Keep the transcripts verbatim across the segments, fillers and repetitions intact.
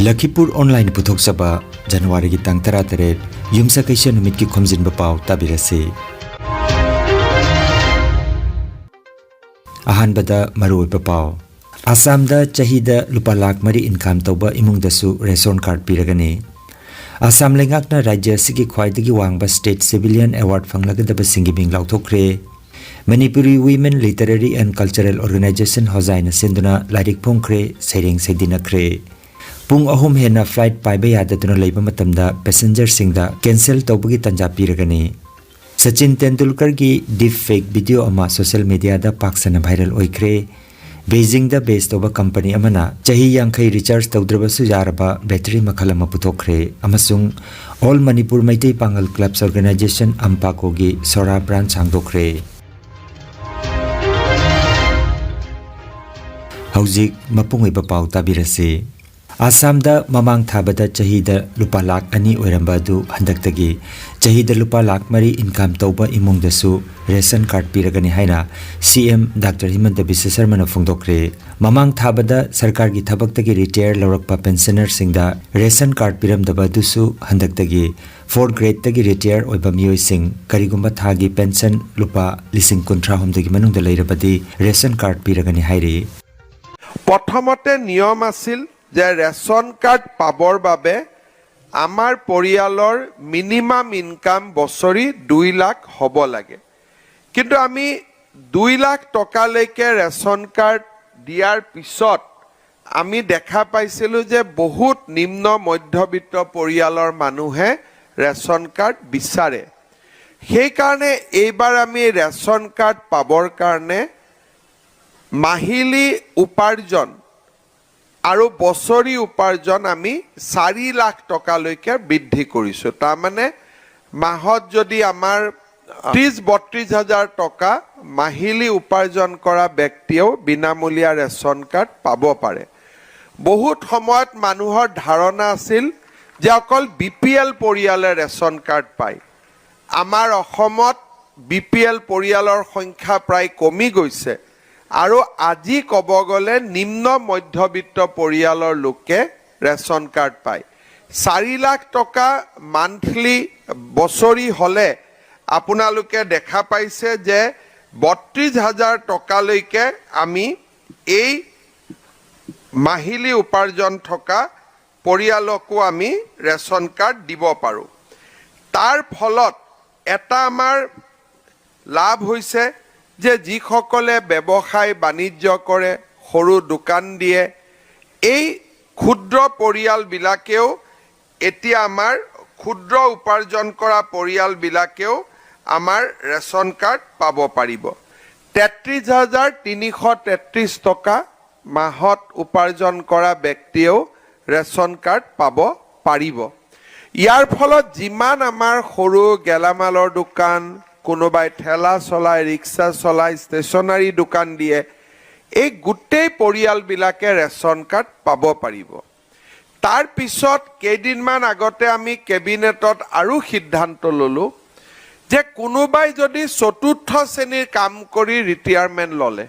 ꯂꯈꯤꯄꯨꯔ online ꯄꯨꯊꯣꯛꯆꯕ ꯖꯅꯋꯥꯔꯤꯒꯤ ꯇꯥꯡ ꯇꯔꯥꯇꯔꯦꯠ, ꯌꯨꯝꯁꯀꯩꯁ ꯅꯨꯃꯤꯠꯀꯤ ꯈꯣꯝꯖꯤꯟꯕ ꯄꯥꯎ ꯇꯥꯕꯤꯔꯁꯤ꯫ ꯑꯍꯥꯟꯕꯗ ꯃꯔꯨꯑꯣꯏꯕ ꯄꯥꯎ꯫ ꯑꯁꯥꯝꯗ ꯆꯍꯤꯗ ꯂꯨꯄꯥ ꯂꯥꯈ ꯃꯔꯤ ꯏꯟꯀꯝ ꯇꯧꯕ ꯏꯃꯨꯡꯗꯁꯨ ꯔꯦꯁꯟ ꯀꯥꯔꯗ ꯄꯤꯔꯒꯅꯤ꯫ ꯑꯁꯥꯝ ꯂꯩꯉꯥꯛꯅ ꯔꯥꯖ꯭ꯌ ꯑꯁꯤꯒꯤ ꯈ꯭ꯋꯥꯏꯗꯒꯤ ꯋꯥꯡꯕ ꯁ꯭ꯇꯦꯠ ꯁꯤꯚꯤꯂꯤꯌꯟ ꯑꯦꯋꯥꯔꯗ ꯐꯪꯂꯒꯗꯕꯁꯤꯡꯒꯤ ꯃꯤꯡ ꯂꯥꯎꯊꯣꯛꯈ꯭ꯔꯦ꯫ Manipuri women literary and cultural organisation ꯍꯣꯖꯥꯏꯅ ꯁꯤꯟꯗꯨꯅ ꯂꯥꯏꯔꯤꯛ ꯐꯣꯡꯈ꯭ꯔꯦ, ꯁꯩꯔꯦꯡ ꯁꯩꯗꯤꯟꯅꯈ꯭ꯔꯦ꯫ ꯄꯨꯡ ꯑꯍꯨꯝ ꯍꯦꯟꯅ ꯐ꯭ꯂꯥꯏꯠ ꯄꯥꯏꯕ ꯌꯥꯗꯗꯨꯅ ꯂꯩꯕ ꯃꯇꯝꯗ ꯄꯦꯁꯦꯟꯖꯔꯁꯤꯡꯗ ꯀꯦꯟꯁꯦꯜ ꯇꯧꯕꯒꯤ ꯇꯟꯖꯥ ꯄꯤꯔꯒꯅꯤ꯫ ꯁꯆꯤꯟ ꯇꯦꯟꯗꯨꯜꯀꯔꯒꯤ ꯗꯤꯞ ꯐꯦꯛ ꯚꯤꯗꯤꯑꯣ ꯑꯃ ꯁꯣꯁꯤꯌꯦꯜ ꯃꯤꯗꯤꯌꯥꯗ ꯄꯥꯛ ꯁꯟꯅ ꯚꯥꯏꯔꯦꯜ ꯑꯣꯏꯈ꯭ꯔꯦ꯫ ꯕꯦꯏꯖꯤꯡꯗ ꯕꯦꯁ ꯇꯧꯕ ꯀꯝꯄꯅꯤ ꯑꯃꯅ ꯆꯍꯤ ꯌꯥꯡꯈꯩ ꯔꯤꯆꯥꯔꯖ ꯇꯧꯗ꯭ꯔꯕꯁꯨ ꯌꯥꯔꯕ ꯕꯦꯇꯔꯤ ꯃꯈꯜ ꯑꯃ ꯄꯨꯊꯣꯛꯈ꯭ꯔꯦ ꯑꯃꯁꯨꯡ ꯑꯣꯜ ꯃꯅꯤꯄꯨꯔ ꯃꯩꯇꯩ ꯄꯥꯉꯜ ꯀ꯭ꯂꯕꯁ ꯑꯣꯔꯒꯅꯥꯏꯖꯦꯁꯟ ꯑꯝꯄꯥꯀꯣꯒꯤ ꯁꯣꯔꯥ ꯕ꯭ꯔꯥꯟꯆ ꯍꯥꯡꯗꯣꯛꯈ꯭ꯔꯦ꯫ ꯍꯧꯖꯤꯛ ꯃꯄꯨꯡ ꯑꯣꯏꯕ ꯄꯥꯎ ꯇꯥꯕꯤꯔꯁꯤ꯫ ꯑꯁꯥꯝꯗ ꯃꯃꯥꯡ ꯊꯥꯕꯗ ꯆꯍꯤꯗ ꯂꯨꯄꯥ ꯂꯥꯈ ꯑꯅꯤ ꯑꯣꯏꯔꯝꯕ ꯑꯗꯨ ꯍꯟꯗꯛꯇꯒꯤ ꯆꯍꯤꯗ ꯂꯨꯄꯥ ꯂꯥꯈ ꯃꯔꯤ ꯏꯟꯀꯝ ꯇꯧꯕ ꯏꯃꯨꯡꯗꯁꯨ ꯔꯦꯁꯟ ꯀꯥꯔꯗ ꯄꯤꯔꯒꯅꯤ ꯍꯥꯏꯅ ꯁꯤ ꯑꯦꯝ ꯗꯥꯛꯇꯔ ꯍꯤꯃꯟꯇ ꯕꯤꯁ꯭ꯋ ꯁꯔꯃꯅ ꯐꯣꯡꯗꯣꯛꯈ꯭ꯔꯦ꯫ ꯃꯃꯥꯡ ꯊꯥꯕꯗ ꯁꯔꯀꯥꯔꯒꯤ ꯊꯕꯛꯇꯒꯤ ꯔꯤꯇꯥꯌꯔ ꯂꯧꯔꯛꯄ ꯄꯦꯟꯁꯅꯔꯁꯤꯡꯗ ꯔꯦꯁꯟ ꯀꯥꯔꯗ ꯄꯤꯔꯝꯗꯕ ꯑꯗꯨꯁꯨ ꯍꯟꯗꯛꯇꯒꯤ ꯐꯣꯔ ꯒ꯭ꯔꯦꯗꯇꯒꯤ ꯔꯤꯇꯥꯌꯔ ꯑꯣꯏꯕ ꯃꯤꯑꯣꯏꯁꯤꯡ ꯀꯔꯤꯒꯨꯝꯕ ꯊꯥꯒꯤ ꯄꯦꯟꯁꯟ ꯂꯨꯄꯥ ꯂꯤꯁꯤꯡ ꯀꯨꯟꯊ꯭ꯔꯥ ꯍꯨꯝꯗꯣꯏꯒꯤ ꯃꯅꯨꯡꯗ ꯂꯩꯔꯕꯗꯤ ꯔꯦꯁꯟ ꯀꯥꯔꯗ ꯄꯤꯔꯒꯅꯤ ꯍꯥꯏꯔꯤ꯫ প্ৰথমতে নিয়ম আছিল যে ৰেচন কাৰ্ড পাবৰ বাবে আমাৰ পৰিয়ালৰ মিনিমাম ইনকাম বছৰি দুই লাখ হ'ব লাগে। কিন্তু আমি দুই লাখ টকালৈকে ৰেচন কাৰ্ড দিয়াৰ পিছত আমি দেখা পাইছিলোঁ যে বহুত নিম্ন মধ্যবিত্ত পৰিয়ালৰ মানুহে ৰেচন কাৰ্ড বিচাৰে। সেইকাৰণে এইবাৰ আমি ৰেচন কাৰ্ড পাবৰ কাৰণে মাহিলী উপাৰ্জন আৰু বছৰি উপাৰ্জন আমি চাৰি লাখ টকালৈকে বৃদ্ধি কৰিছোঁ। তাৰমানে মাহত যদি আমাৰ ত্ৰিছ বত্ৰিছ হাজাৰ টকা মাহিলী উপাৰ্জন কৰা ব্যক্তিয়েও বিনামূলীয়া ৰেচন কাৰ্ড পাব পাৰে। বহুত সময়ত মানুহৰ ধাৰণা আছিল যে অকল বি পি এল পৰিয়ালে ৰেচন কাৰ্ড পায়। আমাৰ অসমত বি পি এল পৰিয়ালৰ সংখ্যা প্ৰায় কমি গৈছে আৰু আজি ক'ব গ'লে নিম্ন মধ্যবিত্ত পৰিয়ালৰ লোকে ৰেচন কাৰ্ড পায়। চাৰি লাখ টকা মান্থলি, বছৰি হ'লে আপোনালোকে দেখা পাইছে যে বত্ৰিশ হাজাৰ টকালৈকে আমি এই মাহিলী উপাৰ্জন থকা পৰিয়ালকো আমি ৰেচন কাৰ্ড দিব পাৰোঁ। তাৰ ফলত এটা আমাৰ লাভ হৈছে যে যিসকলে ব্যৱসায় বাণিজ্য কৰে, সৰু দোকান দিয়ে, এই ক্ষুদ্ৰ পৰিয়ালবিলাকেও এতিয়া আমাৰ ক্ষুদ্ৰ উপাৰ্জন কৰা পৰিয়ালবিলাকেও আমাৰ ৰেচন কাৰ্ড পাব পাৰিব। তেত্ৰিশ হাজাৰ তিনিশ তেত্ৰিশ টকা মাহত উপাৰ্জন কৰা ব্যক্তিয়েও ৰেচন কাৰ্ড পাব পাৰিব। ইয়াৰ ফলত যিমান আমাৰ সৰু গেলামালৰ দোকান, কোনোবাই ঠেলা চলাই, ৰিক্সা চলাই, ষ্টেচনাৰী দোকান দিয়ে, এই গোটেই পৰিয়ালবিলাকে ৰেচন কাৰ্ড পাব পাৰিব। তাৰ পিছত কেইদিনমান আগতে আমি কেবিনেটত আৰু সিদ্ধান্ত ল'লোঁ যে কোনোবাই যদি চতুৰ্থ শ্ৰেণীৰ কাম কৰি ৰিটায়াৰমেণ্ট ল'লে,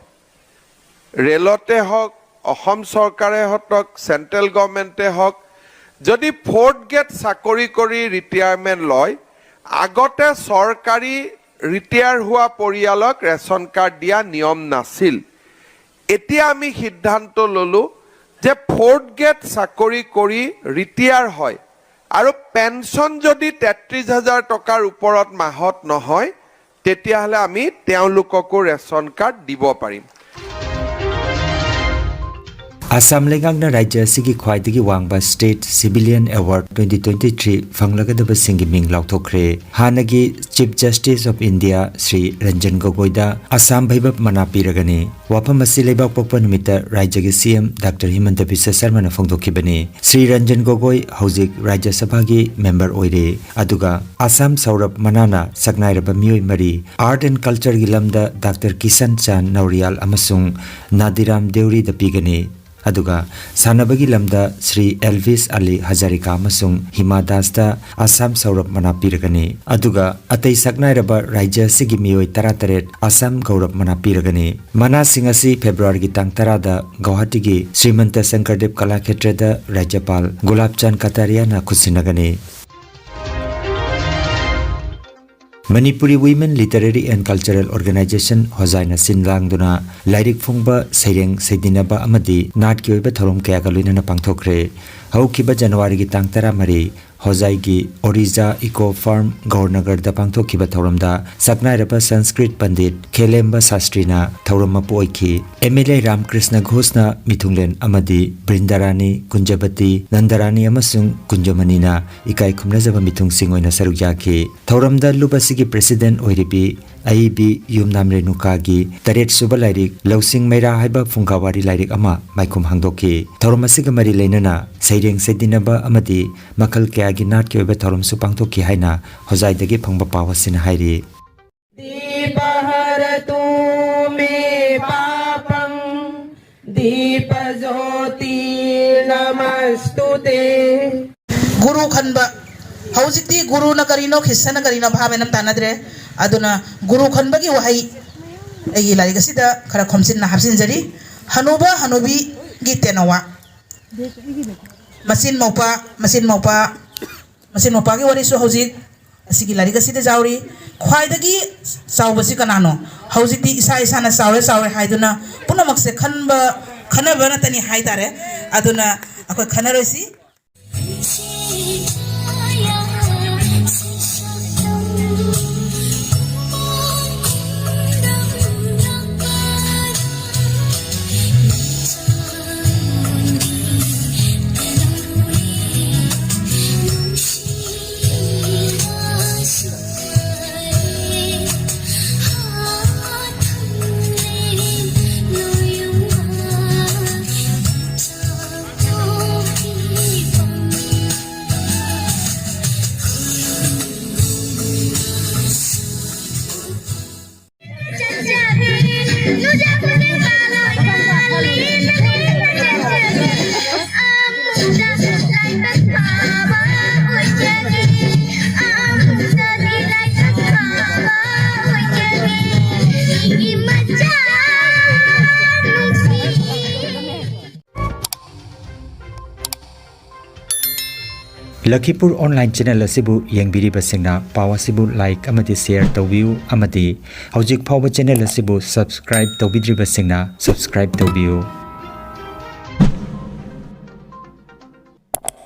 ৰেলতে হওক, অসম চৰকাৰে হওক, চেণ্ট্ৰেল গভৰ্ণমেণ্টে হওক, যদি ফ'ৰ্থ গ্ৰেড চাকৰি কৰি ৰিটায়াৰমেণ্ট লয়, আগতে চৰকাৰী ৰিটায়াৰ হোৱা পৰিয়ালক ৰেচন কাৰ্ড দিয়া নিয়ম নাছিল। এতিয়া আমি সিদ্ধান্ত ল'লোঁ যে ফ'ৰ্থ গ্ৰেড চাকৰি কৰি ৰিটায়াৰ হয় আৰু পেঞ্চন যদি তেত্ৰিশ হাজাৰ টকাৰ ওপৰত মাহত নহয়, তেতিয়াহ'লে আমি তেওঁলোককো ৰেচন কাৰ্ড দিব পাৰিম। ꯑꯁꯥꯝ ꯂꯩꯉꯥꯛꯅ ꯔꯥꯖ꯭ꯌ ꯑꯁꯤꯒꯤ ꯈ꯭ꯋꯥꯏꯗꯒꯤ ꯋꯥꯡꯕ State Civilian Award twenty twenty three ꯐꯪꯂꯒꯗꯕꯁꯤꯡꯒꯤ ꯃꯤꯡ ꯂꯥꯎꯊꯣꯛꯈ꯭ꯔꯦ꯫ ꯍꯥꯟꯅꯒꯤ Chief Justice of India Shri Ranjan ꯒꯣꯒꯣꯏꯗ Assam ꯚꯩꯚꯕ ꯃꯅꯥ ꯄꯤꯔꯒꯅꯤ꯫ ꯋꯥꯐꯝ ꯑꯁꯤ ꯂꯩꯕꯥꯛ ꯄꯣꯛꯄ ꯅꯨꯃꯤꯠꯇ ꯔꯥꯖ꯭ꯌꯒꯤ C M Doctor ꯍꯤꯃꯟꯇ Visva ꯁꯔꯃꯅ ꯐꯣꯡꯗꯣꯛꯈꯤꯕꯅꯤ꯫ Shri Ranjan ꯒꯣꯒꯣꯏ ꯍꯧꯖꯤꯛ ꯔꯥꯖ꯭ꯌ ꯁꯚꯥꯒꯤ ꯃꯦꯝꯕꯔ ꯑꯣꯏꯔꯦ꯫ ꯑꯗꯨꯒ ꯑꯁꯥꯝ ꯁꯧꯔꯚ ꯃꯅꯥꯅ ꯁꯛꯅꯥꯏꯔꯕ ꯃꯤꯑꯣꯏ ꯃꯔꯤ, Art and Cultureꯒꯤ ꯂꯝꯗ Doctor ꯀꯤꯁꯟ ꯆꯥꯟ ꯅꯧꯔꯤꯌꯥꯜ ꯑꯃꯁꯨꯡ ꯅꯥꯗꯤꯔꯥꯝ ꯗꯦꯎꯔꯤꯗ ꯄꯤꯒꯅꯤ꯫ ꯑꯗꯨꯒ ꯁꯥꯟꯅꯕꯒꯤ ꯂꯝꯗ ꯁ꯭ꯔꯤ ꯑꯦꯜꯚꯤꯁ ꯑꯂꯤ ꯍꯖꯥꯔꯤꯀꯥ ꯑꯃꯁꯨꯡ ꯍꯤꯃꯥ ꯗꯥꯁꯇ ꯑꯁꯥꯝ ꯁꯧꯔꯚ ꯃꯅꯥ ꯄꯤꯔꯒꯅꯤ꯫ ꯑꯗꯨꯒ ꯑꯇꯩ ꯁꯛꯅꯥꯏꯔꯕ ꯔꯥꯖ꯭ꯌ ꯑꯁꯤꯒꯤ ꯃꯤꯑꯣꯏ ꯇꯔꯥꯇꯔꯦꯠ ꯑꯁꯥꯝ ꯒꯧꯔꯚ ꯃꯅꯥ ꯄꯤꯔꯒꯅꯤ꯫ ꯃꯅꯥꯁꯤꯡ ꯑꯁꯤ ꯐꯦꯕ꯭ꯔꯨꯋꯥꯔꯤꯒꯤ ꯇꯥꯡ ꯇꯔꯥꯗ ꯒꯧꯍꯥꯇꯤꯒꯤ ꯁ꯭ꯔꯤꯃꯟꯇ ꯁꯪꯀꯔꯗꯦꯕ ꯀꯂꯥ ꯈꯦꯇ꯭ꯔꯗ ꯔꯥꯖ꯭ꯌꯄꯥꯜ ꯒꯨꯂꯥꯕ Chand ꯀꯇꯥꯔꯤꯌꯥꯅ ꯈꯨꯠꯁꯤꯟꯅꯒꯅꯤ꯫ Manipuri Women Literary and Cultural Organization ꯍꯣꯖꯥꯏꯅ ꯁꯤꯟ ꯂꯥꯡꯗꯨꯅ ꯂꯥꯏꯔꯤꯛ ꯐꯣꯡꯕ, ꯁꯩꯔꯦꯡ ꯁꯩꯗꯤꯟꯅꯕ ꯑꯃꯗꯤ ꯅꯥꯠꯀꯤ ꯑꯣꯏꯕ ꯊꯧꯔꯝ ꯀꯌꯥꯒ ꯂꯣꯏꯅꯅ ꯄꯥꯡꯊꯣꯛꯈ꯭ꯔꯦ꯫ ꯍꯧꯈꯤꯕ ꯖꯅꯋꯥꯔꯤꯒꯤ ꯇꯥꯡ ꯇꯔꯥꯃꯔꯤ, ꯍꯣꯖꯥꯏꯒꯤ ꯑꯣꯔꯤꯖꯥ ꯏꯀꯣ ꯐꯥꯔꯝ ꯒꯧꯔꯅꯒꯔꯗ ꯄꯥꯡꯊꯣꯛꯈꯤꯕ ꯊꯧꯔꯝꯗ ꯁꯛꯅꯥꯏꯔꯕ ꯁꯪꯁꯀ꯭ꯔꯤꯠ ꯄꯟꯗꯤꯠ ꯈꯦꯂꯦꯝꯕ ꯁꯥꯁꯇ꯭ꯔꯤꯅ ꯊꯧꯔꯝ ꯃꯄꯨ ꯑꯣꯏꯈꯤ꯫ ꯑꯦꯝ ꯑꯦꯜ ꯑꯦ ꯔꯥꯝꯀ꯭ꯔꯤꯁꯅ ꯘꯣꯁꯅ ꯃꯤꯊꯨꯡꯂꯦꯟ ꯑꯃꯗꯤ ꯕ꯭ꯔꯤꯟꯗꯥꯔꯥꯅꯤ, ꯀꯨꯟꯖꯕꯇꯤ, ꯅꯟꯗꯔꯥꯅꯤ ꯑꯃꯁꯨꯡ ꯀꯨꯟꯖꯃꯅꯤꯅ ꯏꯀꯥꯏ ꯈꯨꯝꯅꯖꯕ ꯃꯤꯊꯨꯡꯁꯤꯡ ꯑꯣꯏꯅ ꯁꯔꯨꯛ ꯌꯥꯈꯤ꯫ ꯊꯧꯔꯝꯗ ꯂꯨꯞ ꯑꯁꯤꯒꯤ ꯄ꯭ꯔꯦꯁꯤꯗꯦꯟꯠ ꯑꯣꯏꯔꯤꯕꯤ ꯑꯏꯕꯤ ꯌꯨꯝꯅꯥꯝ ꯔꯦꯅꯨꯀꯥꯒꯤ ꯇꯔꯦꯠ ꯁꯨꯕ ꯂꯥꯏꯔꯤꯛ ꯂꯧꯁꯤꯡ ꯃꯩꯔꯥ ꯍꯥꯏꯕ ꯐꯨꯡꯒꯥ ꯋꯥꯔꯤ ꯂꯥꯏꯔꯤꯛ ꯑꯃ ꯃꯥꯏꯈꯨꯝ ꯍꯥꯡꯗꯣꯛꯈꯤ꯫ ꯊꯧꯔꯝ ꯑꯁꯤꯒ ꯃꯔꯤ ꯂꯩꯅꯅ ꯁꯩꯔꯦꯡ ꯁꯩꯗꯤꯟꯅꯕ ꯑꯃꯗꯤ ꯃꯈꯜ ꯀꯌꯥꯒꯤ ꯅꯥꯠꯀꯤ ꯑꯣꯏꯕ ꯊꯧꯔꯝꯁꯨ ꯄꯥꯡꯊꯣꯛꯈꯤ ꯍꯥꯏꯅ ꯍꯣꯖꯥꯏꯗꯒꯤ ꯐꯪꯕ ꯄꯥꯎ ꯑꯁꯤꯅ ꯍꯥꯏꯔꯤ꯫ दीपहरतु मे पापं दीपज्योति नमस्तु ते। ꯒꯨꯔꯨ ꯈꯟꯕ, ꯍꯧꯖꯤꯛꯇꯤ ꯒꯨꯔꯨꯅ ꯀꯔꯤꯅꯣ, ꯈ꯭ꯔꯤꯁꯇꯅ ꯀꯔꯤꯅꯣ ꯚꯥꯕ ꯑꯃ ꯇꯥꯅꯗ꯭ꯔꯦ꯫ ꯑꯗꯨꯅ ꯒꯨꯔꯨ ꯈꯟꯕꯒꯤ ꯋꯥꯍꯩ ꯑꯩꯒꯤ ꯂꯥꯏꯔꯤꯛ ꯑꯁꯤꯗ ꯈꯔ ꯈꯣꯝꯖꯤꯟꯅ ꯍꯥꯞꯆꯤꯟꯖꯔꯤ꯫ ꯍꯅꯨꯕ ꯍꯅꯨꯕꯤꯒꯤ ꯇꯦꯅꯋꯥ, ꯃꯆꯤꯟ ꯃꯧꯄꯥ, ꯃꯆꯤꯟ ꯃꯧꯄꯥ, ꯃꯆꯤꯟ ꯃꯧꯄꯥꯒꯤ ꯋꯥꯔꯤꯁꯨ ꯍꯧꯖꯤꯛ ꯑꯁꯤꯒꯤ ꯂꯥꯏꯔꯤꯛ ꯑꯁꯤꯗ ꯌꯥꯎꯔꯤ꯫ ꯈ꯭ꯋꯥꯏꯗꯒꯤ ꯆꯥꯎꯕꯁꯤ ꯀꯅꯥꯅꯣ? ꯍꯧꯖꯤꯛꯇꯤ ꯏꯁꯥ ꯏꯁꯥꯅ ꯆꯥꯎꯔꯦ ꯆꯥꯎꯔꯦ ꯍꯥꯏꯗꯨꯅ ꯄꯨꯝꯅꯃꯛꯁꯦ ꯈꯟꯕ, ꯈꯟꯅꯕ ꯅꯠꯇꯅꯤ ꯍꯥꯏꯇꯥꯔꯦ꯫ ꯑꯗꯨꯅ ꯑꯩꯈꯣꯏ ꯈꯟꯅꯔꯣꯏꯁꯤ꯫ ꯂꯈꯤꯄꯨꯔ online channel ꯑꯁꯤꯕꯨ ꯌꯦꯡꯕꯤꯔꯤꯕꯁꯤꯡꯅ ꯄꯥꯎ ꯑꯁꯤꯕꯨ like ꯑꯃꯗꯤ share ꯇꯧꯕꯤꯌꯨ, ꯑꯃꯗꯤ ꯍꯧꯖꯤꯛ ꯐꯥꯎꯕ channel ꯑꯁꯤꯕꯨ subscribe ꯇꯧꯕꯤꯗ꯭ꯔꯤꯕꯁꯤꯡꯅ subscribe ꯇꯧꯕꯤꯌꯨ꯫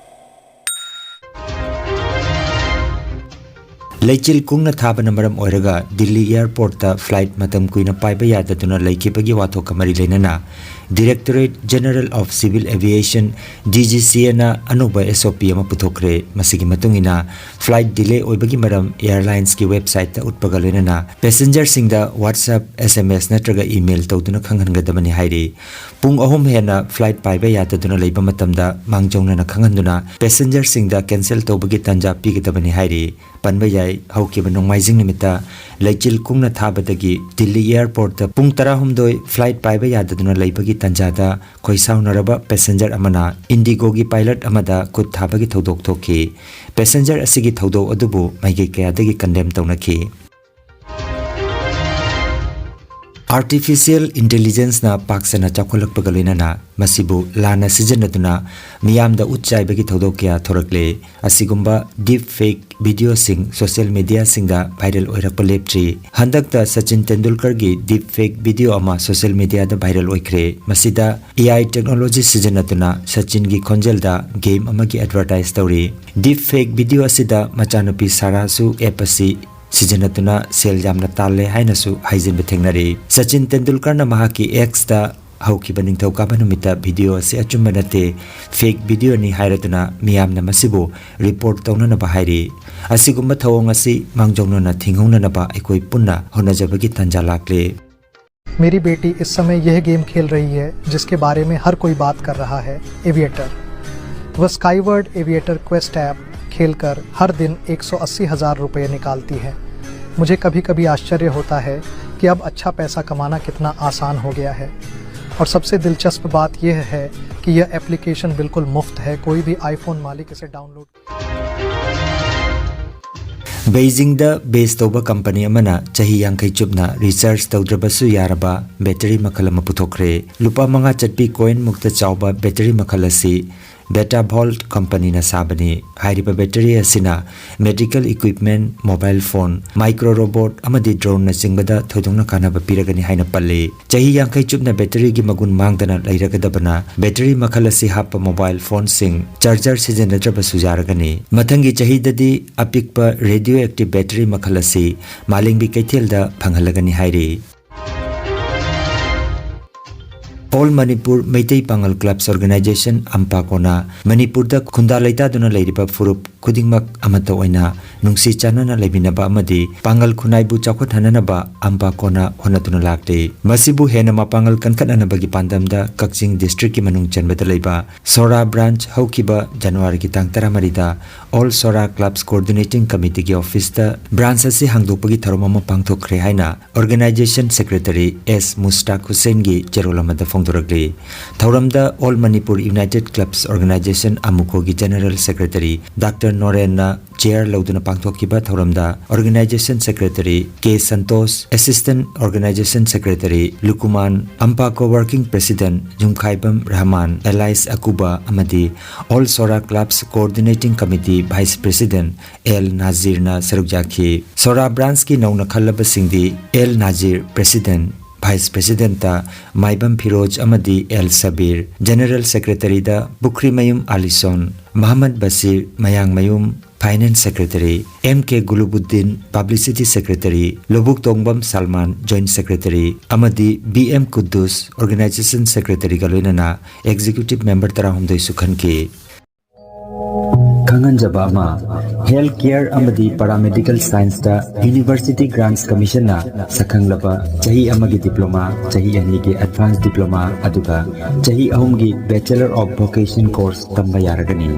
ꯂꯩꯆꯤꯜ ꯀꯨꯡꯅ ꯊꯥꯕꯅ ꯃꯔꯝ ꯑꯣꯏꯔꯒ ꯗꯤꯜꯂꯤ airportꯇ flight ꯃꯇꯝ ꯀꯨꯏꯅ ꯄꯥꯏꯕ ꯌꯥꯗꯗꯨꯅ ꯂꯩꯈꯤꯕꯒꯤ ꯋꯥꯊꯣꯛꯀ ꯃꯔꯤ ꯂꯩꯅꯅ Directorate General of Civil Aviation, DGCAꯅ ꯑꯅꯧꯕ SOP ꯑꯃ ꯄꯨꯊꯣꯛꯈ꯭ꯔꯦ꯫ ꯃꯁꯤꯒꯤ ꯃꯇꯨꯡ ꯏꯟꯅ, flight delay ꯑꯣꯏꯕꯒꯤ ꯃꯔꯝ airlinesꯀꯤ websiteꯇ ꯎꯠꯄꯒ ꯂꯣꯏꯅꯅ passengerꯁꯤꯡꯗ WhatsApp, SMS ꯅꯠꯇ꯭ꯔꯒ email ꯇꯧꯗꯨꯅ ꯈꯪꯍꯟꯒꯗꯕꯅꯤ ꯍꯥꯏꯔꯤ꯫ ꯄꯨꯡ ꯑꯍꯨꯝ ꯍꯦꯟꯅ flight ꯄꯥꯏꯕ ꯌꯥꯗꯗꯨꯅ ꯂꯩꯕ ꯃꯇꯝꯗ ꯃꯥꯡꯖꯧꯅꯅ ꯈꯪꯍꯟꯗꯨꯅ passengerꯁꯤꯡꯗ cancel ꯇꯧꯕꯒꯤ ꯇꯥꯟꯖꯥ ꯄꯤꯒꯗꯕꯅꯤ ꯍꯥꯏꯔꯤ꯫ ꯄꯟꯕ ꯌꯥꯏ, ꯍꯧꯈꯤꯕ ꯅꯣꯡꯃꯥꯏꯖꯤꯡ ꯅꯨꯃꯤꯠꯇ ꯂꯩꯆꯤꯜ ꯀꯨꯡꯅ ꯊꯥꯕꯗꯒꯤ ꯗꯤꯜꯂꯤ airportꯇ ꯄꯨꯡ ꯇꯔꯥꯍꯨꯝꯗꯣꯏ flight ꯄꯥꯏꯕ ꯌꯥꯗꯗꯨꯅ ꯂꯩꯕꯒꯤ ꯇꯥꯟꯖꯥꯗ ꯈꯣꯏꯁꯥꯎꯅꯔꯕ passenger ꯑꯃꯅ IndiGoꯒꯤ pilot ꯑꯃꯗ ꯈꯨꯠ ꯊꯥꯕꯒꯤ ꯊꯧꯗꯣꯛ ꯊꯣꯛꯈꯤ꯫ Passenger ꯑꯁꯤꯒꯤ ꯊꯧꯗꯣꯛ ꯑꯗꯨꯕꯨ ꯃꯥꯏꯀꯩ ꯀꯌꯥꯗꯒꯤ condemn ꯇꯧꯅꯈꯤ꯫ Artificial Intelligenceꯅ ꯄꯥꯛ ꯁꯟꯅ ꯆꯥꯎꯈꯠꯂꯛꯄꯒ ꯂꯣꯏꯅꯅ ꯃꯁꯤꯕꯨ ꯂꯥꯟꯅ ꯁꯤꯖꯤꯟꯅꯗꯨꯅ ꯃꯤꯌꯥꯝꯗ ꯎꯠ ꯆꯥꯏꯕꯒꯤ ꯊꯧꯗꯣꯛ ꯀꯌꯥ ꯊꯣꯔꯛꯂꯦ꯫ ꯑꯁꯤꯒꯨꯝꯕ deepfake videoꯁꯤꯡ social mediaꯁꯤꯡꯗ viral ꯑꯣꯏꯔꯛꯄ ꯂꯦꯞꯇ꯭ꯔꯤ꯫ ꯍꯟꯗꯛꯇ ꯁꯆꯤꯟ ꯇꯦꯟꯗꯨꯜꯀꯔꯒꯤ deepfake video ꯑꯃ social mediaꯗ viral ꯑꯣꯏꯈ꯭ꯔꯦ꯫ ꯃꯁꯤꯗ AI technology ꯁꯤꯖꯤꯟꯅꯗꯨꯅ ꯁꯆꯤꯟꯒꯤ ꯈꯣꯟꯖꯦꯜꯗ game ꯑꯃꯒꯤ advertise ꯇꯧꯔꯤ꯫ Deepfake video ꯑꯁꯤꯗ ꯃꯆꯥꯅꯨꯄꯤ ꯁꯥꯔꯥꯁꯨ app ꯑꯁꯤ ꯁꯤꯖꯤꯟꯅꯗꯨꯅ ꯁꯦꯜ ꯌꯥꯝꯅ ꯇꯥꯜꯂꯦ ꯍꯥꯏꯅꯁꯨ ꯍꯥꯏꯖꯤꯟꯕ ꯊꯦꯡꯅꯔꯤ꯫ ꯁꯆꯤꯟ ꯇꯦꯟꯗꯨꯜꯀꯔꯅ ꯃꯍꯥꯛꯀꯤ Xꯇ ꯍꯧꯈꯤꯕ ꯅꯤꯡꯊꯧꯀꯥꯕ ꯅꯨꯃꯤꯠꯇ video ꯑꯁꯤ ꯑꯆꯨꯝꯕ ꯅꯠꯇꯦ, fake videoꯅꯤ ꯍꯥꯏꯔꯗꯨꯅ ꯃꯤꯌꯥꯝꯅ ꯃꯁꯤꯕꯨ report ꯇꯧꯅꯅꯕ ꯍꯥꯏꯔꯤ꯫ ꯑꯁꯤꯒꯨꯝꯕ ꯊꯧꯑꯣꯡ ꯑꯁꯤ ꯃꯥꯡꯖꯧꯅꯅ ꯊꯤꯡꯍꯧꯅꯅꯕ ꯑꯩꯈꯣꯏ ꯄꯨꯟꯅ ꯍꯣꯠꯅꯖꯕꯒꯤ ꯇꯥꯟꯖꯥ ꯂꯥꯛꯂꯦ꯫ मेरी बेटी इस समय यह गेम खेल रही है जिसके बारे में हर कोई बात कर रहा है, एविएटर। वह स्काईवर्ड एविएटर क्वेस्ट ऐप खेलकर हर दिन एक सौ अस्सी हज़ार रुपये निकालती है। मुझे कभी-कभी आश्चर्य होता है कि अब अच्छा पैसा कमाना कितना आसान हो गया है। और सबसे दिलचस्प बात यह है कि यह एप्लीकेशन बिल्कुल मुफ्त है, कोई भी आईफोन मालिक इसे डाउनलोड ꯕꯩꯖꯤꯡꯗ base ꯇꯧꯕ company ꯑꯃꯅ ꯆꯍꯤ ꯌꯥꯡꯈꯩ ꯆꯨꯞꯅ recharge ꯇꯧꯗ꯭ꯔꯕꯁꯨ ꯌꯥꯔꯕ battery ꯃꯈꯜ ꯑꯃ ꯄꯨꯊꯣꯛꯈ꯭ꯔꯦ꯫ ꯂꯨꯄꯥ ꯃꯉꯥ ꯆꯠꯄꯤ coin ꯃꯨꯛꯇ ꯆꯥꯎꯕ battery ꯃꯈꯜ ꯑꯁꯤ Betavolt ꯀꯝꯄꯅꯤꯅ ꯁꯥꯕꯅꯤ꯫ ꯍꯥꯏꯔꯤꯕ ꯕꯦꯇꯔꯤ ꯑꯁꯤꯅ medical equipment, mobile phone, micro robot ꯑꯃꯗꯤ drone ꯅꯆꯤꯡꯕꯗ ꯊꯣꯏꯗꯣꯛꯅ ꯀꯥꯟꯅꯕ ꯄꯤꯔꯒꯅꯤ ꯍꯥꯏꯅ ꯄꯜꯂꯤ꯫ ꯆꯍꯤ ꯌꯥꯡꯈꯩ ꯆꯨꯞꯅ ꯕꯦꯇꯔꯤꯒꯤ ꯃꯒꯨꯟ ꯃꯥꯡꯗꯅ ꯂꯩꯔꯒꯗꯕꯅ ꯕꯦꯇꯔꯤ ꯃꯈꯜ ꯑꯁꯤ ꯍꯥꯞꯄ mobile phoneꯁꯤꯡ charger ꯁꯤꯖꯤꯟꯅꯗ꯭ꯔꯕꯁꯨ ꯌꯥꯔꯒꯅꯤ꯫ ꯃꯊꯪꯒꯤ ꯆꯍꯤꯗꯗꯤ ꯑꯄꯤꯛꯄ radioactive battery ꯃꯈꯜ ꯑꯁꯤ ꯃꯥꯂꯦꯝꯒꯤ ꯀꯩꯊꯦꯜꯗ ꯐꯪꯍꯜꯂꯒꯅꯤ ꯍꯥꯏꯔꯤ꯫ All Manipur Meitei Pangal Clubs Organization, AMPACOꯅ ꯃꯅꯤꯄꯨꯔꯗ ꯈꯨꯟꯗꯥ ꯂꯩꯇꯥꯗꯨꯅ ꯂꯩꯔꯤꯕ ꯐꯨꯔꯨꯞ ꯈꯨꯗꯤꯡꯃꯛ ꯑꯃꯠꯇ ꯑꯣꯏꯅ ꯅꯨꯡꯁꯤ ꯆꯥꯟꯅꯅ ꯂꯩꯃꯤꯟꯅꯕ ꯑꯃꯗꯤ ꯄꯥꯡꯒꯜ ꯈꯨꯟꯅꯥꯏꯕꯨ ꯆꯥꯎꯈꯠꯍꯟꯅꯅꯕ AMPACOꯅ ꯍꯣꯠꯅꯗꯨꯅ ꯂꯥꯛꯂꯤ꯫ ꯃꯁꯤꯕꯨ ꯍꯦꯟꯅ ꯃꯄꯥꯡꯒꯜ ꯀꯟꯈꯠꯅꯅꯕꯒꯤ ꯄꯥꯟꯗꯝꯗ ꯀꯛꯆꯤꯡ districtꯀꯤ ꯃꯅꯨꯡ ꯆꯟꯕꯗ ꯂꯩꯕ ꯁꯣꯔꯥ branch ꯍꯧꯈꯤꯕ Januaryꯒꯤ ꯇꯥꯡ ꯇꯔꯥꯃꯔꯤꯗ All Sora Clubs Coordinating Committeeꯒꯤ officeꯇ branch ꯑꯁꯤ ꯍꯥꯡꯗꯣꯛꯄꯒꯤ ꯊꯧꯔꯝ ꯑꯃ ꯄꯥꯡꯊꯣꯛꯈ꯭ꯔꯦ ꯍꯥꯏꯅ Organization Secretary S ꯃꯨꯁꯇꯥꯛ ꯍꯨꯁꯦꯟꯒꯤ ꯆꯦꯔꯣꯜ ꯑꯃꯗ ꯐꯣꯡꯗꯣꯔꯛꯂꯤ꯫ ꯊꯧꯔꯝꯗ All Manipur United Clubs Organization, AMUCOꯒꯤ General Secretary Doctor ꯅꯣꯔꯦꯟꯅ chair ꯂꯧꯗꯨꯅ ꯄꯥꯡꯊꯣꯛꯈꯤꯕ ꯊꯧꯔꯝꯗ Organization Secretary K Santosh, Assistant Organization Secretary Lukuman, AMPACO Working President Yumkhaibam Rahaman, Ilyas Akub ꯑꯃꯗꯤ All Sora Clubs Coordinating Committee Vice President L ꯅꯥꯖꯤꯔꯅ ꯁꯔꯨꯛ ꯌꯥꯈꯤ꯫ ꯁꯣꯔꯥ branchꯀꯤ ꯅꯧꯅ ꯈꯜꯂꯕꯁꯤꯡꯗꯤ ꯑꯦꯜ ꯅꯥꯖꯤꯔ President, Vice Presidentꯇ ꯃꯥꯏꯕꯝ ꯐꯤꯔꯣꯖ ꯑꯃꯗꯤ ꯑꯦꯜ ꯁꯕꯤꯔ, General Secretaryꯗ ꯄꯨꯈ꯭ꯔꯤꯃꯌꯨꯝ ꯑꯥꯂꯤꯁꯣꯟ, ꯃꯍꯃꯗ ꯕꯁꯤꯔ ꯃꯌꯥꯡꯃꯌꯨꯝ Finance Secretary, M K Gulubuddin Publicity Secretary, Loubuk Tongbam Salman Joint Secretary ꯑꯃꯗꯤ ꯕꯤ ꯑꯦꯝ ꯀꯨꯗꯨꯁ Organization Secretaryꯒ ꯂꯣꯏꯅꯅ Executive Member ꯇꯔꯥꯍꯨꯝꯗꯣꯏꯁꯨ ꯈꯟꯈꯤ꯫ ꯈꯪꯍꯟꯖꯕ ꯑꯃ, Health Care ꯑꯃꯗꯤ Paramedical Scienceꯇ University Grants Commissionꯅ ꯁꯛꯈꯪꯂꯕ ꯆꯍꯤ ꯑꯃꯒꯤ diploma, ꯆꯍꯤ ꯑꯅꯤꯒꯤ advanced diploma, ꯑꯗꯨꯒ ꯆꯍꯤ ꯑꯍꯨꯝꯒꯤ Bachelor of Vocation course ꯇꯝꯕ ꯌꯥꯔꯒꯅꯤ꯫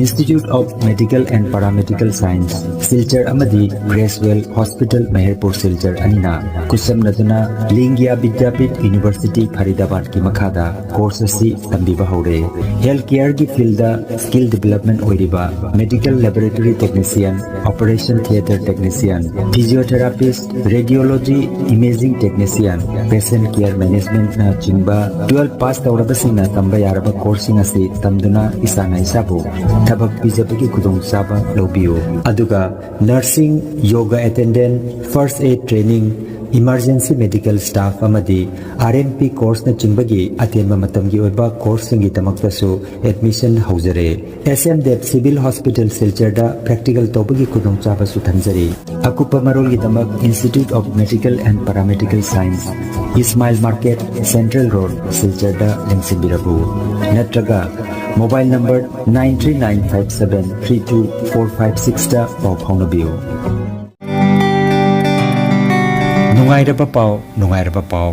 Institute of Medical and Paramedical Science, Silchar ꯑꯃꯗꯤ Gracewell Hospital, ꯃꯍꯦꯔꯄꯨꯔ ꯁꯤꯜꯆꯔ ꯑꯅꯤꯅ ꯈꯨꯠꯁꯝꯅꯗꯨꯅ ꯂꯤꯡꯒ꯭ꯌꯥ ꯕꯤꯗ꯭ꯌꯥꯄꯤꯊ University ꯐꯔꯤꯗꯥꯕꯥꯗꯀꯤ ꯃꯈꯥꯗ course ꯑꯁꯤ ꯇꯝꯕꯤꯕ ꯍꯧꯔꯦ꯫ Health Careꯒꯤ fieldꯗ skill development ꯑꯣꯏꯔꯤꯕ Medical Laboratory Technician, Operation Theatre Technician, Physiotherapist, Radiology Imaging Technician, Patient Care Managementꯅ ꯆꯤꯡꯕ ꯇꯨꯋꯦꯜꯐ ꯄꯥꯁ ꯇꯧꯔꯕꯁꯤꯡꯅ ꯇꯝꯕ ꯌꯥꯔꯕ ꯀꯣꯔꯁꯁꯤꯡ ꯑꯁꯤ ꯇꯝꯗꯨꯅ ꯏꯁꯥꯅ ꯏꯁꯥꯕꯨ ꯊꯕꯛ ꯄꯤꯖꯕꯒꯤ ꯈꯨꯗꯣꯡꯆꯥꯕ ꯂꯧꯕꯤꯌꯨ꯫ ꯑꯗꯨꯒ nursing, yoga attendant, first aid training, emergency medical staff ꯑꯃꯗꯤ R N P courseꯅꯆꯤꯡꯕꯒꯤ ꯑꯇꯦꯟꯕ ꯃꯇꯝꯒꯤ ꯑꯣꯏꯕ ꯀꯣꯔꯁꯁꯤꯡꯒꯤꯗꯃꯛꯇꯁꯨ admission ꯍꯧꯖꯔꯦ꯫ S M Dev Civil Hospital ꯁꯤꯜꯆꯔꯗ practical ꯇꯧꯕꯒꯤ ꯈꯨꯗꯣꯡꯆꯥꯕꯁꯨ ꯊꯝꯖꯔꯤ꯫ ꯑꯀꯨꯞꯄ ꯃꯔꯣꯜꯒꯤꯗꯃꯛ Institute of Medical and Paramedical Science, Ismail Market, Central Road, ꯁꯤꯜꯆꯔꯗ ꯂꯦꯡꯁꯤꯟꯕꯤꯔꯛꯎ꯫ ꯅꯠꯇ꯭ꯔꯒ mobile number nine three nine five seven three two four five sixꯇ ꯄꯥꯎ ꯐꯥꯎꯅꯕꯤꯌꯨ꯫ ꯅꯨꯡꯉꯥꯏꯔꯕ ꯄꯥꯎ, ꯅꯨꯡꯉꯥꯏꯔꯕ ꯄꯥꯎ꯫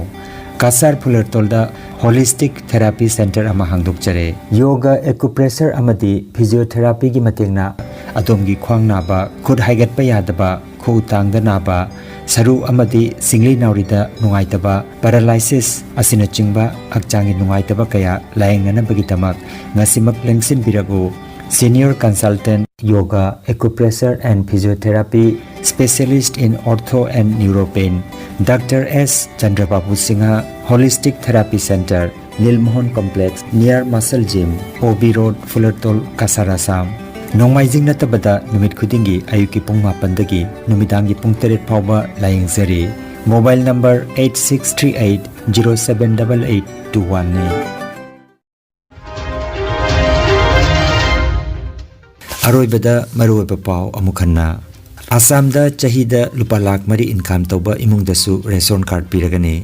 ꯀꯁꯥꯔ ꯐꯨꯂꯔꯇꯣꯜꯗ Holistic Therapy Center ꯑꯃ ꯍꯥꯡꯗꯣꯛꯆꯔꯦ꯫ Yoga, acupressure ꯑꯃꯗꯤ physiotherapyꯒꯤ ꯃꯇꯦꯡꯅ ꯑꯗꯣꯝꯒꯤ ꯈ꯭ꯋꯥꯡ ꯅꯥꯕ, ꯈꯨꯠ ꯍꯥꯏꯒꯠꯄ ꯌꯥꯗꯕ, ꯈꯨꯎ ꯇꯥꯡꯗ ꯅꯥꯕ, ꯁꯔꯨ ꯑꯃꯗꯤ ꯁꯤꯡꯂꯤ ꯅꯥꯎꯔꯤꯗ ꯅꯨꯡꯉꯥꯏꯇꯕ, paralysis ꯑꯁꯤꯅꯆꯤꯡꯕ ꯍꯛꯆꯥꯡꯒꯤ ꯅꯨꯡꯉꯥꯏꯇꯕ ꯀꯌꯥ ꯂꯥꯌꯦꯡꯅꯅꯕꯒꯤꯗꯃꯛ ꯉꯁꯤꯃꯛ ꯂꯦꯡꯁꯤꯟꯕꯤꯔꯛꯎ꯫ Senior Consultant, Yoga, Acupressure and Physiotherapy, Specialist in Ortho and Neuropain, Doctor S Chandrababu Singha, Holistic Therapy Center, Nilmohan Complex, near Muscle Gym, O B Road, Fulertol, Kasar, Assam. ꯅꯣꯡꯃꯥꯏꯖꯤꯡ ꯅꯠꯇꯕꯗ ꯅꯨꯃꯤꯠ ꯈꯨꯗꯤꯡꯒꯤ ꯑꯌꯨꯛꯀꯤ ꯄꯨꯡ ꯃꯥꯄꯟꯗꯒꯤ ꯅꯨꯃꯤꯗꯥꯡꯒꯤ ꯄꯨꯡ ꯇꯔꯦꯠ ꯐꯥꯎꯕ ꯂꯥꯌꯦꯡꯖꯔꯤ꯫ Mobile number eight six three eight zero seven double eight two one ꯅꯤ꯫ ꯑꯔꯣꯏꯕꯗ ꯃꯔꯨꯑꯣꯏꯕ ꯄꯥꯎ ꯑꯃꯨꯛ ꯍꯟꯅ꯫ ꯑꯁꯥꯝꯗ ꯆꯍꯤꯗ ꯂꯨꯄꯥ ꯂꯥꯈ ꯃꯔꯤ income ꯇꯧꯕ ꯏꯃꯨꯡꯗꯁꯨ ration card ꯄꯤꯔꯒꯅꯤ꯫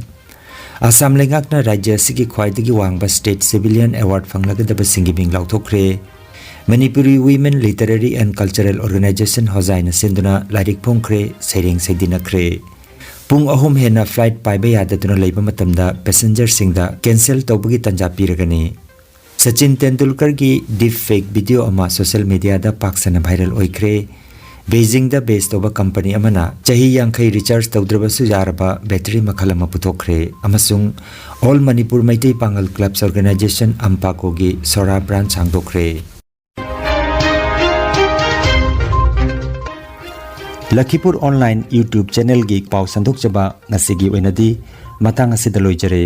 ꯑꯁꯥꯝ ꯂꯩꯉꯥꯛꯅ ꯔꯥꯖ꯭ꯌ ꯑꯁꯤꯒꯤ ꯈ꯭ꯋꯥꯏꯗꯒꯤ ꯋꯥꯡꯕ State Civilian Award ꯐꯪꯂꯒꯗꯕꯁꯤꯡꯒꯤ ꯃꯤꯡ ꯂꯥꯎꯊꯣꯛꯈ꯭ꯔꯦ꯫ Manipuri Women Literary and Cultural Organization ꯍꯣꯖꯥꯏꯅ ꯁꯤꯟꯗꯨꯅ ꯂꯥꯏꯔꯤꯛ ꯐꯣꯡꯈ꯭ꯔꯦ, ꯁꯩꯔꯦꯡ ꯁꯩꯗꯤꯟꯅꯈ꯭ꯔꯦ꯫ ꯄꯨꯡ ꯑꯍꯨꯝ ꯍꯦꯟꯅ flight ꯄꯥꯏꯕ ꯌꯥꯗꯗꯨꯅ ꯂꯩꯕ ꯃꯇꯝꯗ passengerꯁꯤꯡꯗ cancel ꯇꯧꯕꯒꯤ ꯇꯥꯟꯖꯥ ꯄꯤꯔꯒꯅꯤ꯫ ꯁꯆꯤꯟ ꯇꯦꯟꯗꯨꯜꯀꯔꯒꯤ deepfake video ꯑꯃ social mediaꯗ ꯄꯥꯛ ꯁꯟꯅ viral ꯑꯣꯏꯈ꯭ꯔꯦ꯫ ꯕꯦꯏꯖꯤꯡꯗ base ꯇꯧꯕ company ꯑꯃꯅ ꯆꯍꯤ ꯌꯥꯡꯈꯩ recharge ꯇꯧꯗ꯭ꯔꯕꯁꯨ ꯌꯥꯔꯕ battery ꯃꯈꯜ ꯑꯃ ꯄꯨꯊꯣꯛꯈ꯭ꯔꯦ ꯑꯃꯁꯨꯡ All Manipur Meitei Pangal Clubs Organization, AMPACOꯒꯤ ꯁꯣꯔꯥ branch ꯍꯥꯡꯗꯣꯛꯈ꯭ꯔꯦ꯫ ꯂꯈꯤꯄꯨꯔ ꯑꯣꯟꯂꯥꯏꯟ YouTube ꯆꯦꯅꯦꯜꯒꯤ ꯄꯥꯎ ꯁꯟꯗꯣꯛꯆꯕ ꯉꯁꯤꯒꯤ ꯑꯣꯏꯅꯗꯤ ꯃꯇꯥꯡ ꯑꯁꯤꯗ ꯂꯣꯏꯖꯔꯦ꯫